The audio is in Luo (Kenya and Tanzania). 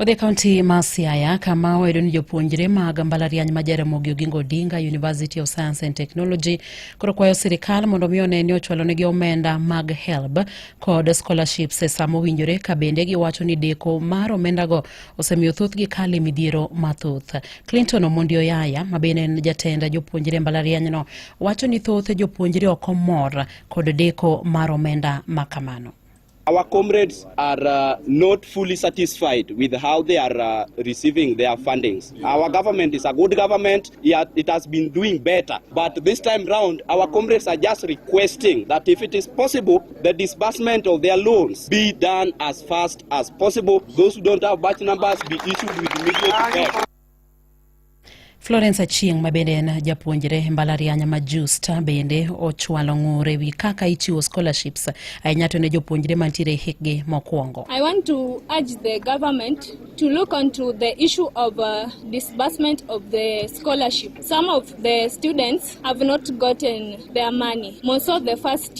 Wadhi e kaunti ma Siaya, kama wayudo ni jopuonjre mag mbalariany ma Jaramogi Oginga Odinga University of Science and Technology koro kwayo sirikal mondo mi one ni ochwalonegi omenda mag HELB kod scholarships e sama owinjore, ka bende giwacho ni deko mar omendago osemiyo thothgi kalo e midhiero mathoth. Clinton Omondi Oyaya, ma bende en jatend jopuonjre e mbalarianyno, wacho ni thoth jopuonjre ok omor kod deko mar omenda ma kamano. Our comrades are not fully satisfied with how they are receiving their fundings. Our government is a good government, yet it has been doing better. But this time round, our comrades are just requesting that if it is possible, the disbursement of their loans be done as fast as possible. Those who don't have batch numbers be issued with immediate effect. Florence Achieng', ma bende en japuonjre e mbalariany ma JOOUST, bende ochwalo ng'ur e wi kaka ichiwo scholarships, ahinya to ne jopuonjre mantiere e hikgi mokwongo. I want to urge the government to look onto the issue of disbursement of the scholarship. Some of the students have not gotten their money, more so the first